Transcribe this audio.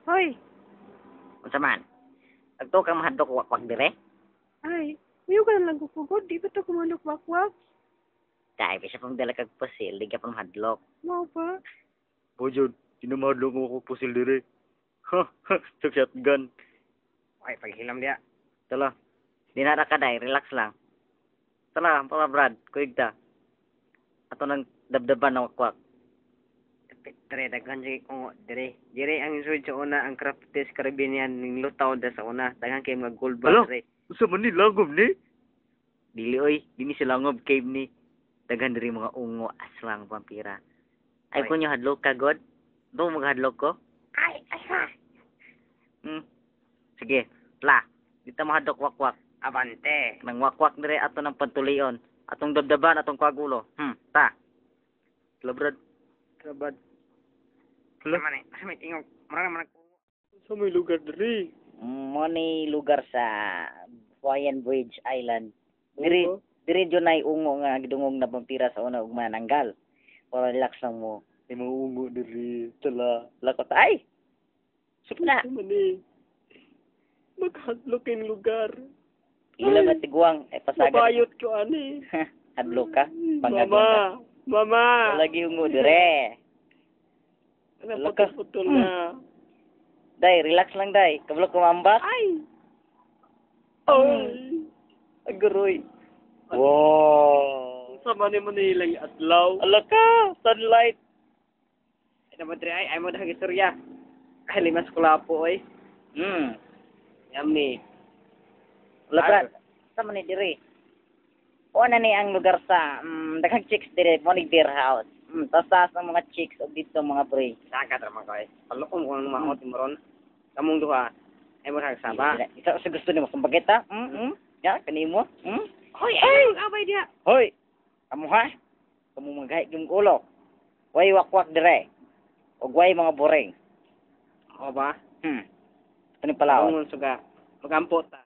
Hoy, Unsa man? Agto kang mahadlok wakwak dire? Ay, muyo ka na lang kukugod, di ba to kumanok wakwak? Dai, bisa pang dala kag pusil, di ka pa mahadlok. Mao ba? Bojod, di na mahadlok mo ako pusil dire. Ha, ha, sa shotgun. Ay, paghilam diya. Tala, di na ra ka day, relax lang. Tala, pala Brad, kuyog ta. Ato nang dabdaban na wakwak. Dire, daghan jud kung dire. Dire ang sud sa una ang Craftes Caribbean ning lutaw da sa una. Daghan kay mga gold Alo? bar dire. Usa man ni langob ni? Dili oy, di ni sila langob cave ni. Daghan diri mga ungo, aswang, vampira. Ay Oy. kunyo hadlok ka god. Do maghadlok ko? Ay, asa? Sige, tla. Dito mahadlok wakwak. Abante. Nang wakwak dire ato ng pantulion. Atong dabdaban, atong kwagulo. Ta. Tla Brad. Trabad. Hala. Sama ni, asa may tingog. Mura man Sa may lugar diri. Mo ni lugar sa Hawaiian Bridge Island. Diri Oo. diri jud nay ungo nga gidungog na vampira sa una ug mananggal. Para relax lang mo. May mga ungo diri. Tala. Lakot ay. Na. Sa man ni. Maghadlok yung lugar. Ila ba tiguang ay pasagan. Mabayot ko ani. Hadlok ka. Pangagong Mama. ka. Mama. Lagi ungo dire. Ano Wala ka. putol na. Day, relax lang day. Kabalo kumambak. Ay. Ay. Aguroy. Wow. Sa man ni Manila yung adlaw. Ala ka, sunlight. Ay naman dire ay ay mo dahang istorya. Ay limas kulapo oy. Yummy. Wala Brad. Sa man ni dire. O na ni ang lugar sa daghang chicks dire mo ni beer house. Tas taas ang mga chicks og dito mga pre. Saka ra man ko ay. Palukom ko nang maot mo ron. Kamong duha. Ay mo dahang saba. Isa sa gusto nimo kumbagit ha? Ya, kanimo? Hoy, ay, mag-abay diya. Hoy. Amo ha? Kamo maghay yung ulo. Way wakwak dire. Og way mga boring. O ba? Ano pala? Bangon suga. Magampo ta.